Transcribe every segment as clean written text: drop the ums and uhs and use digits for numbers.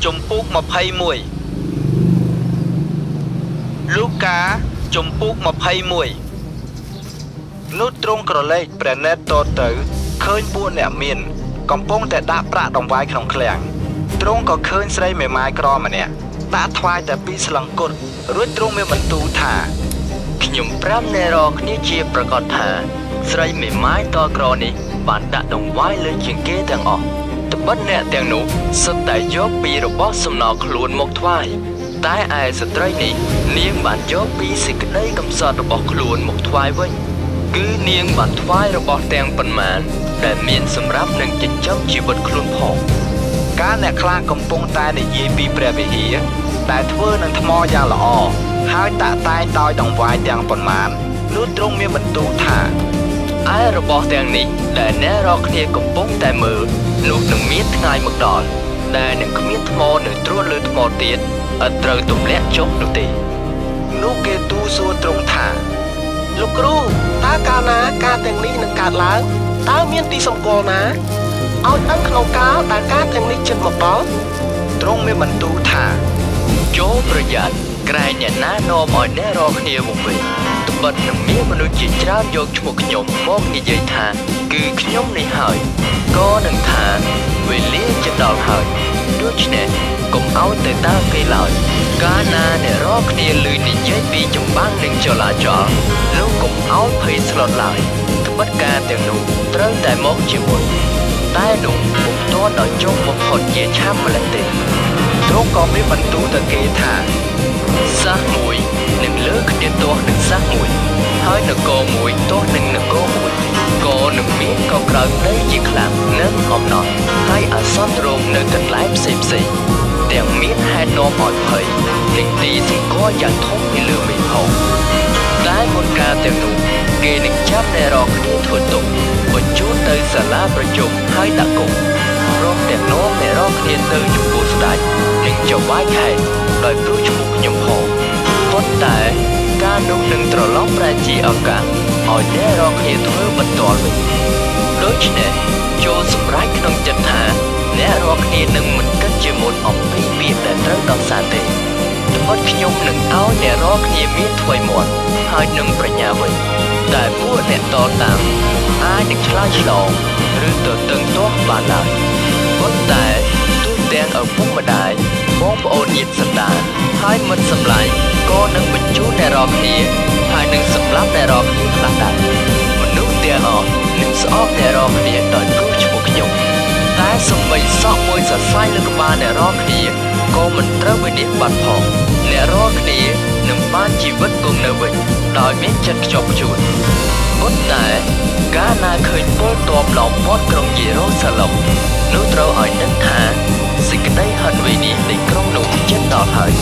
ជំពូក21លូកាជំពូក21នោះទ្រង់ក្រឡេកព្រះនេត្រតទៅឃើញពួកអ្នកមានកំពុងតែដាក់ប្រាក់ដង្វាយក្នុងឃ្លាំងទ្រង់ក៏ឃើញស្រីមេម៉ាយក្រម្នាក់ដាក់ថ្វាយតែ2ស្លឹងគុតរួចទ្រង់មានបន្ទូលថាខ្ញុំប្រាប់អ្នករាល់គ្នាជាប្រកាសថាស្រីមេម៉ាយតក្រនេះបានដាក់ដង្វាយលើជាងគេទាំងអស់ត្បិតអ្នកទាំងនោះសុទ្ធតែយកពីរបស់សំណល់ខ្លួនមកថ្វាយតែឯស្ត្រីនេះនាងបានយកពីសេចក្តីកំសត់របស់ខ្លួនមកថ្វាយវិញគឺនាងបានថ្វាយរបស់ទាំងប៉ុន្មានដែលមានសម្រាប់នឹងចិញ្ចឹមជីវិតខ្លួនផងកាលអ្នកខ្លះកំពុងតែនិយាយពីព្រះវិហារដែលធ្វើនឹងថ្មយ៉ាងល្អហើយតាក់តែងដោយដង្វាយទាំងប៉ុន្មាននោះទ្រង់មានបន្ទូលថាឯរបស់ទាំងនេះដែលអ្នករាល់គ្នាកំពុងតែមើលនោះនឹងមានថ្ងៃមកដល់ដែលនឹងគ្មានថ្មនៅត្រួតលើថ្មទៀតឥតត្រូវទម្លាក់ចុះនោះទេនោះគេទូលសួរទ្រង់ថាលោកគ្រូតើកាលណាការទាំងនេះនឹងកើតឡើងតើមានទីសម្គាល់ណាឲ្យដឹងក្នុងកាលដែលការទាំងនេះជិតមកដល់ទ្រង់មានបន្ទូលថាចូលប្រយ័ត្នក្រែងអ្នកណានាំឲ្យអ្នករាល់គ្នាវង្វេងត្បិតនឹងមានមនុស្សជាច្រើនយកឈ្មោះខ្ញុំមកនិយាយថាគឺខ្ញុំនេះហើយក៏នឹងថាវេលាជិតដល់ហើយដូច្នេះកុំឲ្យទៅតាមគេឡើយកាលណាអ្នករាល់គ្នាឮនិយាយពីចម្បាំងនិងចលាចលនោះកុំឲ្យភ័យស្លុតឡើយត្បិតការទាំងនោះត្រូវតែមកជាមុនតែនោះពុំទាន់ដល់ចុងបំផុតជាឆាប់ម្ល៉េះទេទ្រង់ក៏មានបន្ទូលទៅគេថាសាសមួយនឹងលើគ្នាទាស់នឹងសាសមួយហើយនគរមួយទាស់នឹងនគរមួយក៏នឹងមានកក្រៅដីជាខ្លាំងនិងអំណត់ហើយអាសន្នរោគនៅកន្លែងផ្សេងផ្សេងទាំងមានហេតុនាំឲ្យភ័យនិងទីសម្គាល់យ៉ាងធំពីលើមេឃផងតែមុនការទាំងនោះគេនឹងចាប់អ្នករាល់គ្នាធ្វើទុក្ខបញ្ជូនទៅសាលាប្រជុំហើយដាក់គុកព្រមទាំងនាំអ្នករាល់គ្នាទៅចំពោះស្ដេចនិងចៅហ្វាយខេត្តដោយព្រោះឈ្មោះខ្ញុំផងប៉ុន្តែការនោះនឹងត្រឡប់ប្រែជាឱកាសឲ្យអ្នករាល់គ្នាធ្វើបន្ទាល់វិញដូច្នេះចូលសម្រេចក្នុងចិត្តថាអ្នករាល់គ្នានឹងមិនគិតជាមុនអំពីពាក្យដែលត្រូវដោះសារទេត្បិតខ្ញុំនឹងឲ្យអ្នករាល់គ្នាមានថ្វីមាត់ហើយនឹងប្រាជ្ញាវិញតែពួកអ្នកតតាមអាចនឹងឆ្លើយឆ្លងឬទទឹងទាស់បានឡើយប៉ុន្តែទូទាំងឪពុកម្ដាយបងប្អូនញាតិសន្តានហើយមិត្តសម្លាញ់ក៏នឹងបញ្ជូនអ្នករាល់គ្នាហើយនឹងសម្លាប់អ្នករាល់គ្នាខ្លះដែរមនុស្សទាំងអស់នឹងស្អប់អ្នករាល់គ្នាដោយព្រោះឈ្មោះខ្ញុំតែសូម្បីសក់មួយសរសៃលើក្បាលអ្នករាល់គ្នាក៏មិនត្រូវវិនិច្ឆ័យបាត់ផងអ្នករាល់គ្នានឹងបានជីវិតគង់នៅវិញដោយមានចិត្តខ្ជាប់ខ្ជួនប៉ុន្តែកាលណាឃើញពលទ័ពឡោមព័ទ្ធក្រុងយេរូសាឡុមនោះត្រូវឲ្យដឹងថាសេចក្តីហិនវិនិច្ឆ័យនៃក្រុងនោះជិតដល់ហើយ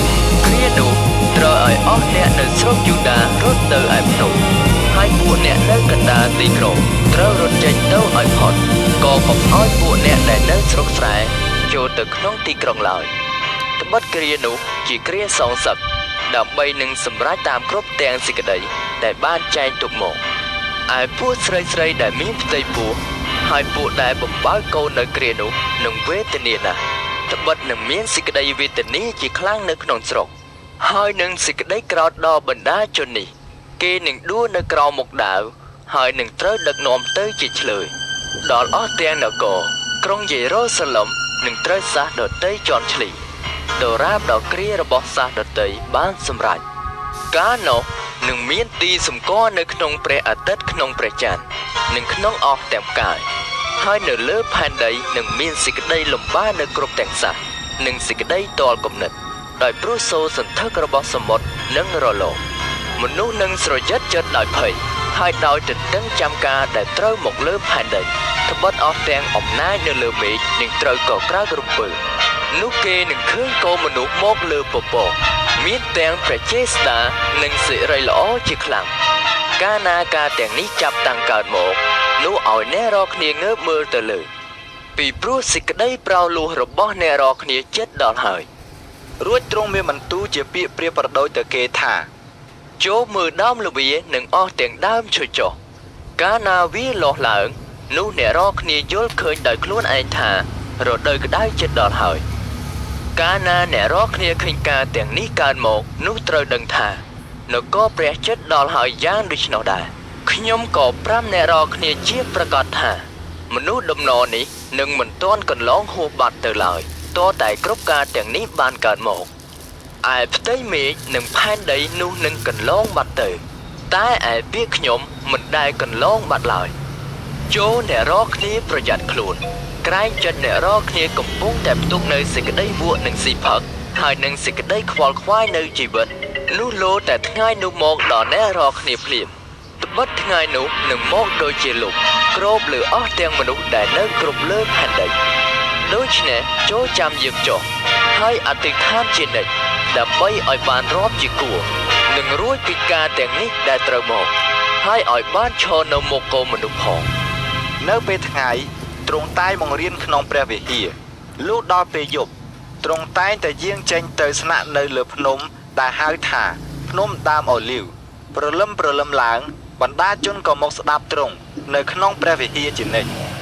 គ្រានោះត្រូវឲ្យអស់អ្នកនៅស្រុកយូដារត់ទៅឯភ្នំហើយពួកអ្នកនៅកណ្ដាលទីក្រុងត្រូវរត់ចេញទៅឲ្យផុតក៏កុំឲ្យពួកអ្នកដែលនៅស្រុកស្រែចូលទៅក្នុងទីក្រុងឡើយត្បិតគ្រានោះជាគ្រាសងសឹកដើម្បីនឹងសម្រេចតាមគ្រប់ទាំងសេចក្តីដែលបានចែងទុកមកឯពួកស្រីៗដែលមានផ្ទៃពោះហើយពួកដែលបំបើកូននៅគ្រានោះនឹងវេទនាណាស់ត្បិតនឹងមានសេចក្តីវេទនាជាខ្លាំងនៅក្នុងស្រុកហើយនឹងសេចក្តីក្រោធដល់បណ្ដាជននេះគេនឹងដួលនៅក្រោមមុខដាវហើយនឹងត្រូវដឹកនាំទៅជាឆ្លើយដល់អស់ទាំងនគរក្រុងយេរូសាឡុមនឹងត្រូវសាសដទៃជាន់ឈ្លីដរាបដល់គ្រារបស់សាសដទៃបានសម្រេចកាលនោះនឹងមានទីសម្គាល់នៅក្នុងព្រះអាទិត្យក្នុងព្រះច័ន្ទនិងក្នុងអស់ទាំងផ្កាយហើយនៅលើផែនដីនឹងមានសេចក្តីលំបាកនៅគ្រប់ទាំងសះនិងសេចក្តីទាល់គំនិតដោយព្រោះសូរសន្ធឹករបស់សមុទ្រនិងរលកមនុស្សនឹងស្រយឹតចិត្តដោយភ័យហើយដោយទន្ទឹងចាំការដែលត្រូវមកលើផែនដីត្បិតអស់ទាំងអំណាចនៅលើមេឃនឹងត្រូវកក្រើករំពើនោះគេនឹងឃើញកូនមនុស្សមកលើពពកមានទាំងព្រះចេស្តានិងសិរីល្អជាខ្លាំងកាលណាការទាំងនេះចាប់តាំងកើតមកនោះឲ្យអ្នករាល់គ្នាងើបមើលទៅលើពីព្រោះសេចក្តីប្រោលួសរបស់អ្នករាល់គ្នាជិតដល់ហើយរួចទ្រង់មានបន្ទូលជាពាក្យប្រៀបប្រដូចទៅគេថាចូលមើលដើមល្វានិងអស់ទាំងដើមឈើចុះកាលណាវាលាស់ឡើងនោះអ្នករាល់គ្នាយល់ឃើញដោយខ្លួនឯងថារដូវក្តៅជិតដល់ហើយ កាលណាអ្នករាល់គ្នាឃើញការទាំងនេះកើតមកនោះត្រូវដឹងថានគរព្រះជិតដល់ហើយយ៉ាងដូច្នោះដែរខ្ញុំក៏ប្រាប់អ្នករាល់គ្នាជាប្រកាសថា មនុស្សដំណរនេះនឹងមិនទាន់កន្លងហួសបាត់ទៅឡើយតតែគ្រប់ការទាំងនេះបានកើតមកឯផ្ទៃមេឃនិងផែនដីនោះនឹងកន្លងបាត់ទៅ តែឯពាក្យខ្ញុំមិនដែលកន្លងបាត់ឡើយចូលអ្នករាល់គ្នាប្រយ័ត្នខ្លួន ក្រែងចិត្តអ្នករាល់គ្នាកំពុងតែផ្ទុកនៅសេចក្តីវក់និងស៊ីផឹកហើយនឹងសេចក្តីខ្វល់ខ្វាយនៅជីវិតនោះលោតែថ្ងៃនោះមកដល់អ្នករាល់គ្នាភ្លាមត្បិតថ្ងៃនោះនឹងមកដូចជាលុបគ្របលើអស់ទាំងមនុស្សដែលនៅគ្រប់លើផែនដីដូច្នេះចូលចាំយាមចុះហើយអធិដ្ឋានជានិច្ចដើម្បីឲ្យបានរាប់ជាគួរនិងរួចពីការទាំងនេះដែលត្រូវមកហើយឲ្យបានឈរនៅមុខកូនមនុស្សផង នៅពេលថ្ងៃទ្រង់តែងបង្រៀនក្នុងព្រះវិហារលុះដល់ពេលយប់ទ្រង់តែងតែយាងចេញទៅស្នាក់នៅលើភ្នំដែលហៅថាភ្នំដើមអូលីវព្រលឹមព្រលឹមឡើងបណ្ដាជនក៏មកស្ដាប់ទ្រង់នៅក្នុងព្រះវិហារជានិច្ច។